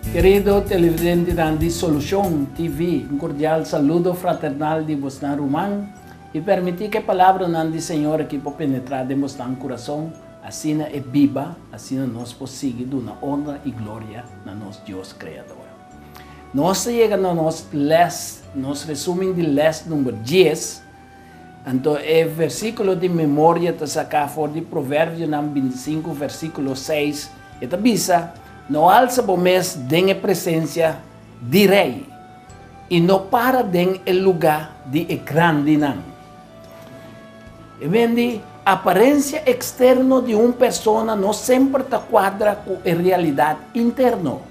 Kerido televidentenan di Solucion TV, un cordial saludo fraternal di bosnan ruman y permiti cu e palabranan di Señor aki por penetra den bosnan curason, asina e biba, asina nos por sigui duna honra y gloria na nos Dios Creador. Nos ta yega na nos les, nos resumen di les number dies, Anto e versíkulo di memoria ta saká for di Proverbionan bintisinku versíkulo seis. E ta bisa, No alsa bo mes den e presensia di rei, i no para den e lugá di e grandinan. E men di, aparensia eksterno di un persona no semper ta kuadra ku e realidat interno.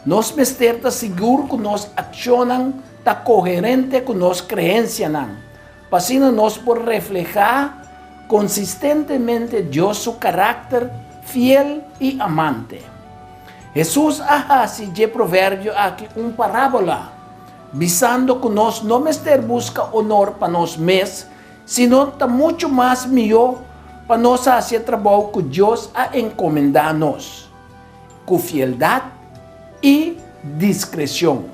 Nos mester ta sigur ku nos akshonnan ta koherente ku nos kreensianan, pa asina nos por reflehá konsistentemente Dios su karakter fiel i amante. Hesus a hasi dje proverbio aki un parábola, bisando ku nos no mester buska onor pa nos mes, sino ta muchu mas mihó pa nos hasi e trabou ku Dios a enkomendá nos. ku fieldat i diskreshon.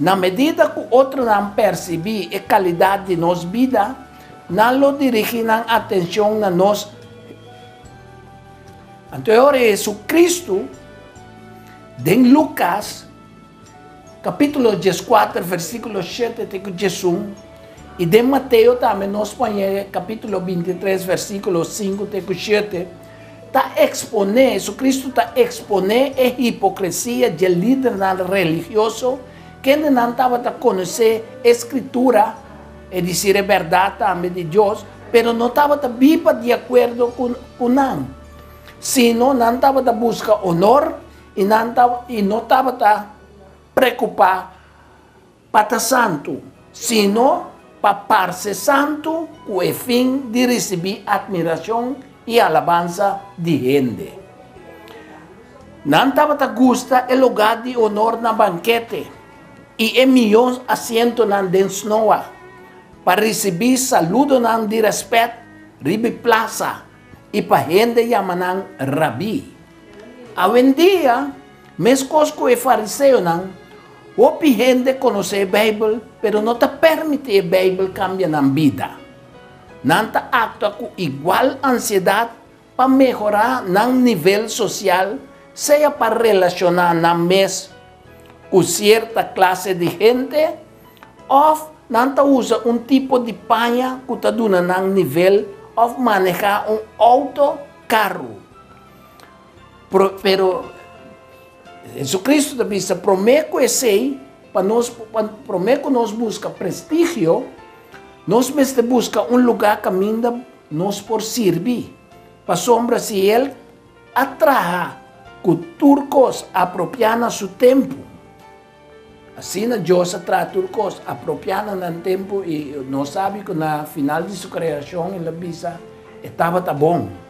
Na medida ku otronan persibí e kalidat di nos bida, nan lo dirigí nan atenshon na nos. Anto e ora Hesukristu den Lukas Capítulo dieskuater, versículo shete te ku diesun, i den Mateo tambe nos por haña capítulo bintitres, versículo sinku te ku shete, ta eksponé, Jesucristo ta eksponé e hipokresia dje lidernan religioso, kendenan tabata konosé e Skritura, es disir e bèrdat tambe di Dios, pero no tabata biba di akuerdo ku nan, sino nan tabata buska onor I nan ta, i no tabata preokupá pa ta santu, sino pa parse santu ku e fin di risibí atmirashon i alabansa di hende. Nan tabata gusta e lugá di onor na bankete i e mihó asientonan den snoa, pa risibí saludonan di rèspèt riba e plasa i pa hende yama nan rabí. Awendia, meskos ku e fariseonan, hopi hende konosé e Beibel pero no ta permití e Beibel kambia nan bida. Nan ta aktua ku igual ansiedat pa mehorá nan nivel sosial, sea pa relashoná nan mes ku sierta klase di hende òf nan ta usa un tipo di paña ku ta duna nan nivel òf manehá un outo karu. Pero Jesucristo ta bisa promé ku esei, pa nos, promé ku nos buska prestigio, nos mester buska un lugá kaminda nos por sirbi. Pasobra si El a traha ku tur kos apropiá na su tempu, asina Dios a traha tur kos apropiá na nan tempu i nos sabi ku na final di su kreashon El a bisa e tabata bon.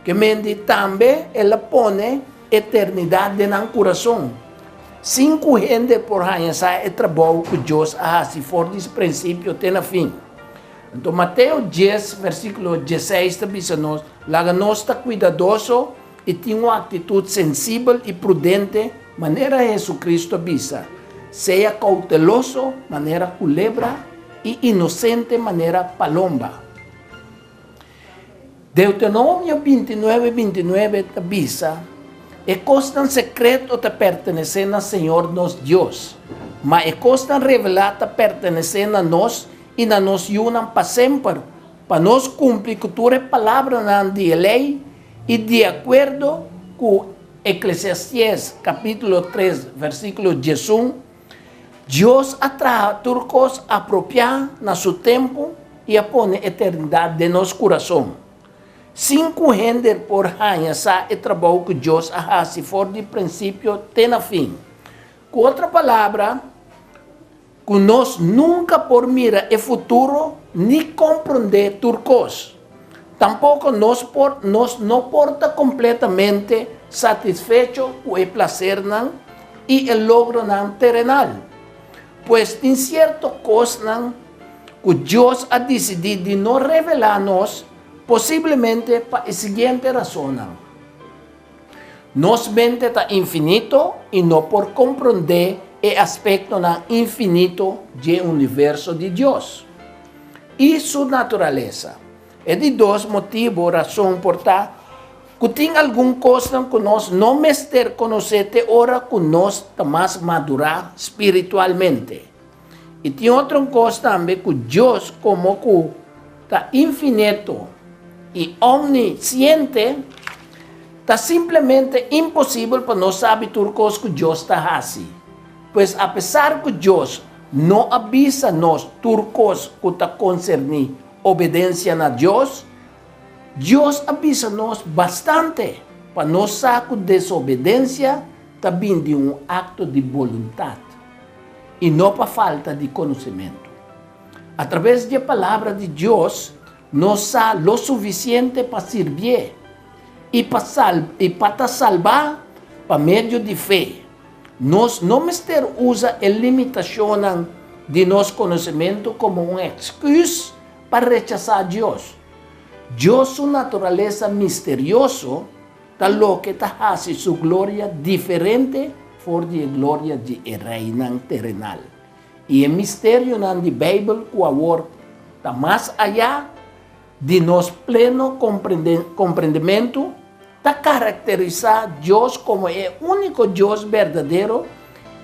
Ke mende tambe el a pone eternidat den nan kurason, sin ku hende por haña sa e trabou ku Dios a hasi for di prinsipio te na fin. Anto Mateo dies, versíkulo dieseis ta bisa nos, Laga nos ta kuidadoso i tin un aktitut sensibel i prudente, manera Hesukristu a bisa, Sea kouteloso manera kulebra i inosente manera palomba. Deuteronomio bintinuebe bintinuebe ta bisa, E kosnan sekreto ta pertenesé na Señor nos Dios, ma e kosnan revelá ta pertenesé na nos i na nos yunan pa semper, pa nos kumpli ku tur e palabranan di e lei i di akuerdo ku Eklesiastes kapítulo tres versíkulo diesun, Dios a traha tur kos apropiá na su tempu i a pone eternidat den nos kurason. Sin ku hende por haña sa e trabou ku Dios a hasi for di prinsipio te na fin. Ku otro palabra, ku nos nunka por mira e futuro ni komprondé tur kos. Tampoko nos por nos no por ta kompletamente satisfecho ku e plasernan i e logronan terenal. Pues tin sierto kosnan ku Dios a disidí di no revelá nos, posiblemente pa e siguiente rasonnan. Nos mente ta infinito i no por komprondé e aspektonan infinito dje universo di Dios i su naturalesa. E di dos motibu, rason, por ta ku tin algun kosnan ku nos no mester konosé te ora ku nos ta mas madurá spiritualmente. I tin otro un kos tambe ku Dios komo ku ta infinito i omnisiente, ta simplemente imposibel pa nos sabi tur kos ku Dios ta hasi. Pues apesar ku Dios no a bisa nos tur kos ku ta konserní obedensia na Dios, Dios a bisa nos bastante pa nos sa ku desobedensia ta bin di un akto di boluntat i no pa falta di konosementu. Atraves di e Palabra di Dios nos sa lo sufisiente pa sirbié i pa i pa ta salbá pa medio di fe. Nos no mester usa e limitashonnan di nos konosementu komo un èksküs pa rechasá Dios. Dios su naturalesa misterioso ta loke ta hasi su gloria diferente for di e gloria di e reinan terenal. I e misterionan di Beibel ku awor ta mas ayá di nos pleno komprendementu ta karakterisá Dios komo e úniko Dios berdadero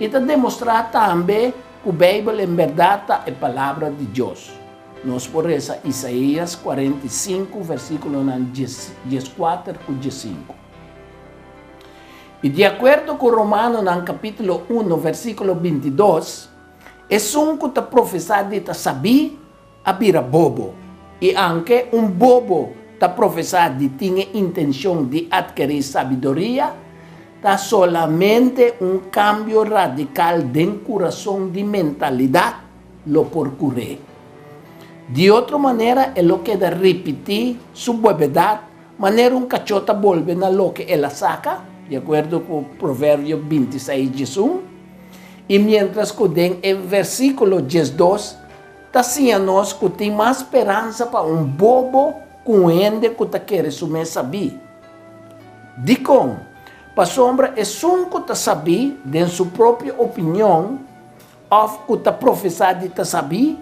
i ta demostrá tambe ku Beibel en bèrdat ta e Palabra di Dios. Nos por resa Isaías 45 versíkulonan 14 ku 15. I di akuerdo ku Romanonan kapítulo 1 versíkulo 22, esun ku ta profesá di ta sabí a bira bobo. I anke un bobo ta profesá di tin e intenshon di atkerí sabiduria, ta solamente un kambio radikal den kurason di mentalidat lo por kur'é. Di otro manera e lo keda ripití su bobedat manera un kachó ta bolbe na loke el a saka, di akuerdo ku Proverbio 26, 11. I miéntras ku den e versíkulo 12 ta siña nos ku tin mas speransa pa un bobo ku un hende ku ta kere su mes sabí. Dikon? Pasobra esun ku ta sabí den su propio opinion òf ku ta profesá di ta sabí,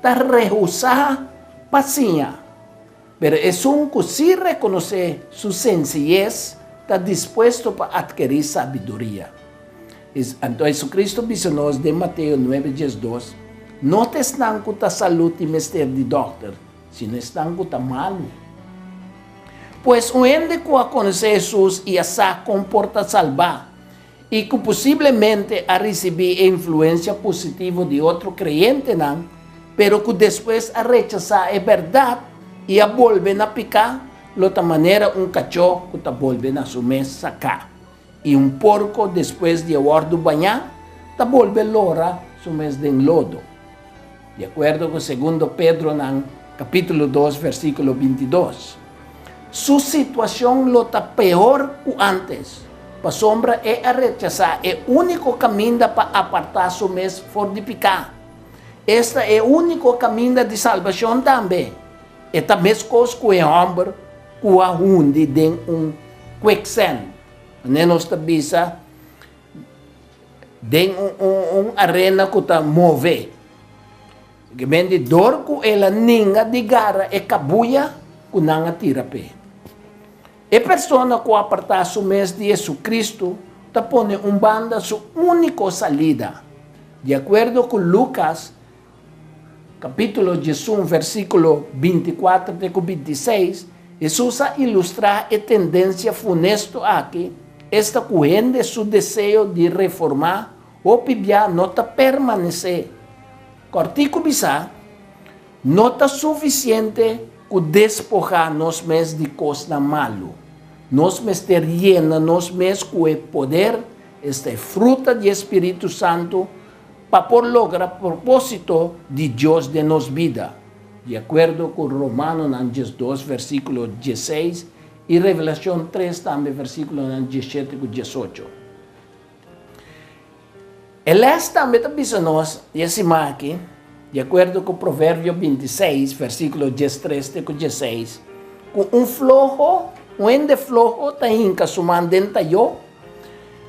ta rehusá pa siña. Pero esun ku sí rekonosé su sensiyes ta dispuesto pa atkerí sabiduria. Anto Jesucristo bisa nos den Mateo 9, 12, No ta esnan ku ta salú tin mester di dòkter, sino esnan ku ta malu. Pues un hende ku a konosé Hesus i a sa kon por ta salbá i ku posiblemente a risibí e influensia positivo di otro kreyentenan, pero ku despues a rechasá e bèrdat i a bolbe na piká, lo ta manera un kachó ku ta bolbe na su mes saká, i un porko despues di a wòrdu bañá ta bolbe lora su mes den lodo. Di akuerdo ku Segundo Pedronan kapítulo 2 versíkulo 22, su situashon lo ta peor ku ántes, pasobra e a rechasá e úniko kaminda pa apartá su mes for di piká. Esta e úniko kaminda di salbashon tambe. E ta meskos ku e hòmber ku a hundi den un quicksand. Manera nos ta bisa, den un arena ku ta move. Gemendi dor ku el a ninga di gara e kabuya ku nan a tira p'e. E persona ku apartá su mes di Jesucristo ta pone un banda su úniko salida. Di akuerdo ku Lukas kapítulo 11 versíkulo 24 te ku 26, Hesus a ilustrá e tendensia funesto aki, esta ku hende su deseo di reformá hopi bia no ta permanesé. Kòrtiku bisá, No ta sufisiente ku despojá nos mes di kosnan malu. Nos mester yena nos mes ku e poder, esta e fruta di e spiritu santu, pa por logra propósito di Dios den nos bida, di akuerdo ku Romanonan 12 versíkulo 16 i Revelashon 3 tambe versíkulonan 17 ku 18. E lès tambe ta bisa nos di e siman aki, di akuerdo ku Proverbio 26 versíkulo 13 te ku 16, ku un floho Un hende floho ta hinka su man den tayó,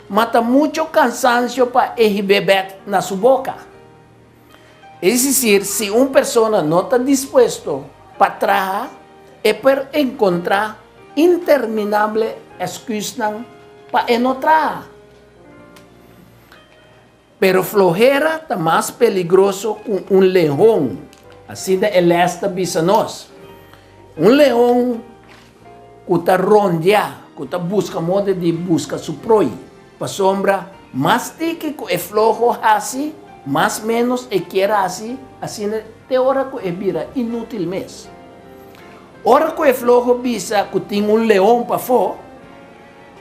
ma ta mucho kansansio pa e hib'é bèk na su boka. Es desir, si un persona no ta dispuesto pa traha, e por enkontrá interminable èsküsnan pa e no traha. Pero flohera ta mas peligroso ku un lehon, asina e lès ta bisa nos. Un lehon ku ta rondia, ku ta buska moda di buska su proi, pasobra mas tiki ku e floho hasi, mas ménos e kier hasi, asina te ora ku e bira inútil mes. Ora ku e floho bisa ku tin un leon pafó,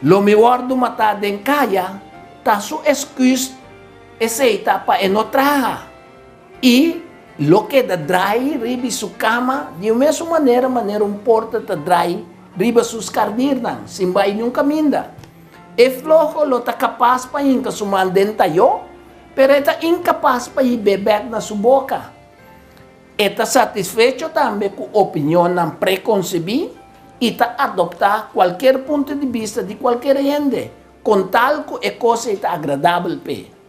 Lo mi wòrdu matá den kaya, ta su esküs esei ta pa e no traha i lo keda drai riba su kama di e mesun manera manera un porta ta drai riba su skarnirnan sin bai niun kaminda. E floho lo ta kapas pa hinka su man den tayó, pero e ta inkapas pa hib'é bèk na su boka. E ta satisfecho tambe ku opinionnan prekonsebí i ta adoptá kualker punto di bista di kualker hende, kon tal ku e kos ei ta agradabel p'e.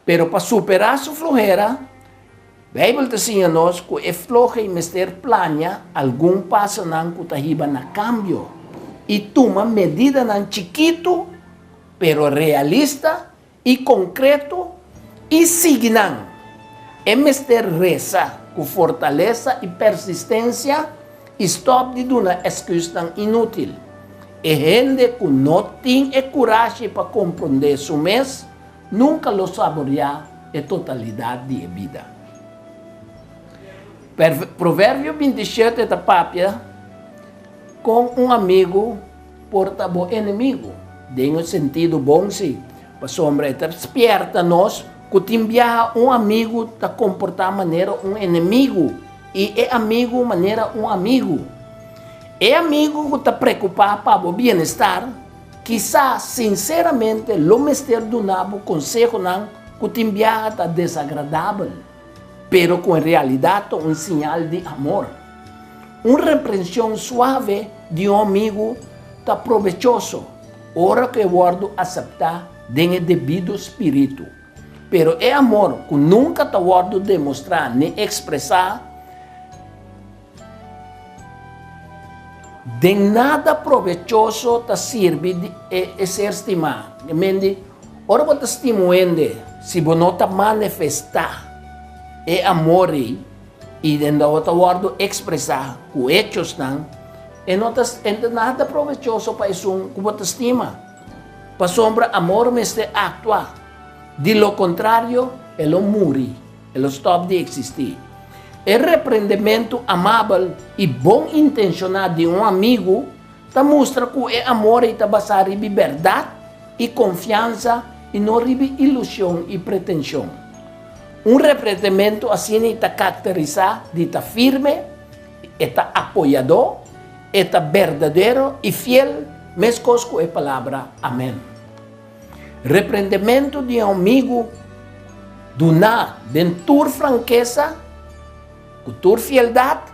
Pero pa superá su flohera, Beibel ta siña nos ku e flohei mester plania algun pasonan ku ta hiba na kambio i tuma medidanan chikitu pero realista i konkreto i sigui nan. E mester resa ku fortalesa i persistensia i stòp di duna esküsnan inútil. E hende ku no tin e kurashi pa komprondé su mes nunka lo saboriá e totalidat di e bida. Proverbio 27 ta papia kon un amigu Por ta bo enemigu, den un sentido bon sí, pasobra e ta spierta nos ku tin biaha un amigu ta komportá manera un enemigu i e amigu manera un amigu. E amigu ku ta preokupá pa bo bienestar kisas sinseramente lo mester duna bo konsehonan ku tin biaha ta desagradabel, pero ku en realidat ta un siñal di amor. Un reprension suave di un amigu ta probechoso ora ku e wòrdu aseptá den e debido spiritu. Pero e amor ku nunka ta wòrdu demostrá ni ekspresá den nada probechoso ta sirbi di e ser stimá. Mendi, ora bo ta stima un hende, si bo no ta manifestá e amor ei, I den lo ta wòrdu ekspresá ku hechosnan, e no ta e ta nada probechoso pa esun ku bo ta stima. Pasobra amor mester aktua, di lo kontrario e lo muri, e lo stòp di eksistí. E reprendementu amabel i bon intenshoná di un amigu ta mustra ku e amor ei ta basá riba bèrdat i konfiansa i no riba ilushon i pretenshon. Un reprendementu asina i ta karakterisá di ta firme, e ta apoyadó, e ta berdadero i fiel meskos ku e palabra amen. Reprendementu di un amigu duná den tur frankesa, ku tur fieldat,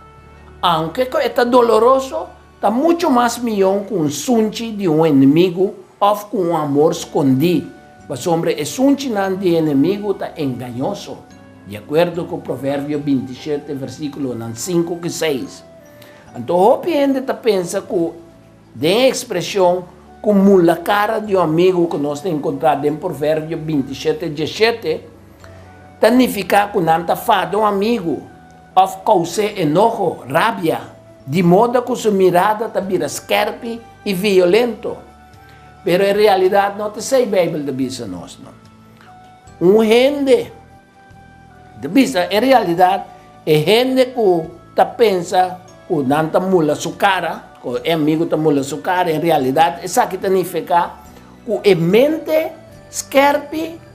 aunke ku e ta doloroso, Ta mucho mas mion ku un sunchi di un enemigu òf ku un amor skondí, pasobra e sunchinan di e enemigu ta engañoso, di akuerdo ku Proverbio 27 versíkulonan 5 ku 6. Anto hopi hende ta pensa ku den e ekspreshon ku mula kara di un amigu ku nos ta enkontrá den Proverbio 27, 17, ta nifiká ku nan ta fada un amigu Òf kous'é enoho, rabia, di moda ku su mirada ta bira skèrpi i violento. Pero en realidat no ta esei Beibel ta bisa nos, no. Un hende ta bisa, en realidat e hende ku ta pensa ku nan ta mula su kara, ku e amigu ta mula su kara, en realidat esaki ta nifiká ku e mente skèrpi,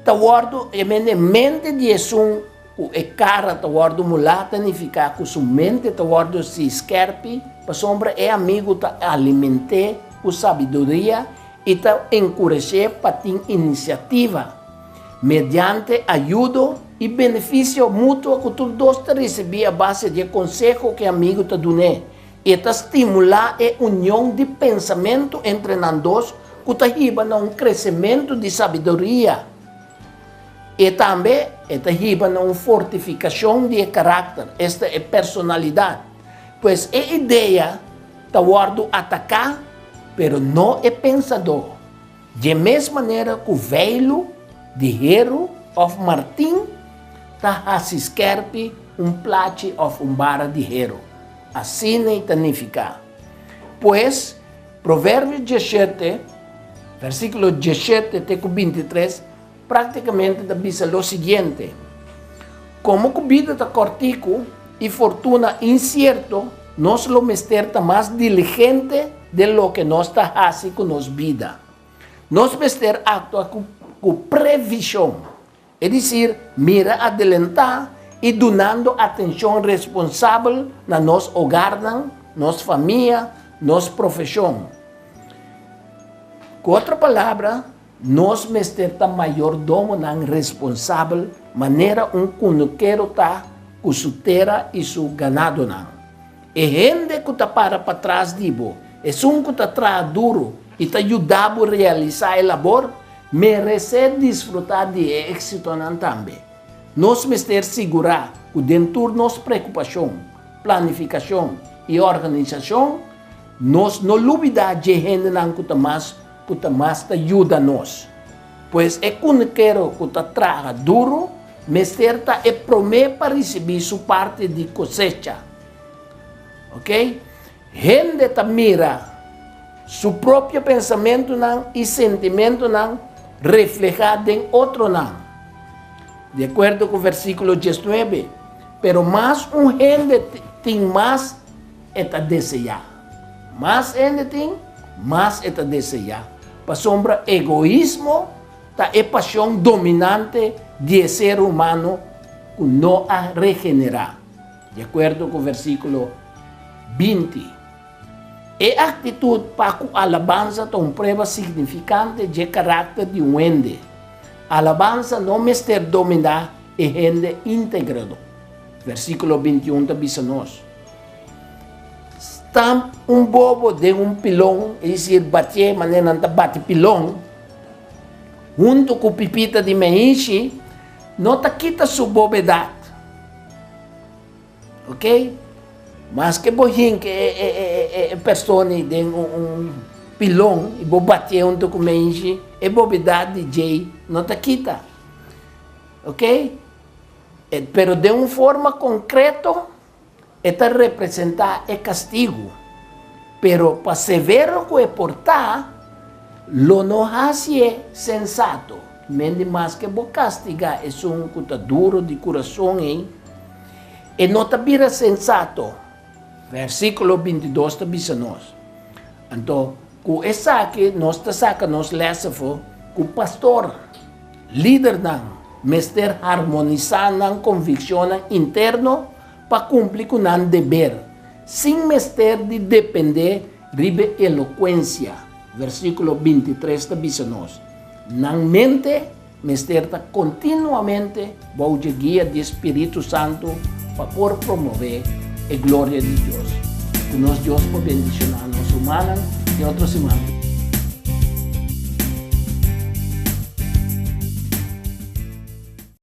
Ta wòrdu, e mente, mente di esun ku e kara ta wòrdu mulá ta nifiká ku su mente ta wòrdu si skèrpi pasobra e amigu ta aliment'é ku sabiduria i ta enkurash'é pa tin inisiativa mediante ayudo i benefisio mutuo ku tur dos ta risibí a base di e konseho ku e amigu ta dun'é. E ta stimulá e union di pensamentu entre nan dos ku ta hiba na un kresementu di sabiduria. E tambe e ta hiba na un fortifikashon di e karakter, esta e personalidat. Pues e idea ta wòrdu ataká, pero no e pensadó. Dje mes manera ku veilu di heru òf martin ta hasi skèrpi un plachi òf un bara di heru, asina i ta nifiká. Pues, Proverbio 17, versíkulo 17 te ku 23, práktikamente ta bisa lo siguiente, Komo ku bida ta kòrtiku i fortuna insierto, nos lo mester ta mas diligente den loke nos ta hasi ku nos bida. Nos mester aktua ku previshon, e disir, mira adelantá i dunando atenshon responsabel na nos hogarnan, nos famia, nos profeshon. Ku otro palabra, Nos mester ta mayordomonan responsabel manera un kunukero ta ku su tera i su ganadonan. E hende ku ta para patras di bo, esun ku ta traha duru i ta yuda bo realisá e labor, meresé disfrutá di e éksitonan tambe. Nos mester sigurá ku den tur nos preokupashon, planifikashon i organisashon, nos no lubidá dje hendenan ku ta mas ku ta mas ta yuda nos. Pues e kunukero ku ta traha duru mester ta e promé pa risibí su parti di kosecha. Ok? Hende ta mira su propio pensamentunan i sentimentunan reflehá den otronan. Di akuerdo ku versíkulo 19, pero mas un hende tin mas e ta deseá. Mas hende tin, mas e ta deseá. Pasobra egoismo ta e pasion dominante di e ser humano ku no a regenerá, di akuerdo ku versíkulo 20. E aktitut pa ku alabansa ta un prueba signifikante dje karakter di un hende. Alabansa no mester dominá e hende íntegro. Versíkulo 21 ta bisa nos, Stamp un bobo den un pilon, es decir, batié manera nan ta bati pilon, hunto ku pipita di meishi, no ta kita su bobedat. Ok? Maske bo hinka e, e, e, e, e persona den un, un pilon i bo batié hunto ku meishi, e bobedat di djei no ta kita. Ok? Pero den un forma konkreto e ta representá e kastigu. Pero pa severo ku e por ta, lo no hasié sensato. Mende maske bo kastigá esun ku ta duru di kurason ei, e no ta bira sensato. Versíkulo 22 ta bisa nos. Anto, ku esaki nos ta saka nos lès afó ku pastor, lidernan, mester harmonisá nan konvikshonnan interno pa kumpli ku nan deber, sin mester di dependé riba e elokuensia. Versíkulo 23 ta bisa nos, Nan mente mester ta kontinuamente bou dje guia di e spiritu santu pa por promové e gloria di Dios. Ku nos Dios por bendishoná nos rumannan den otro siman.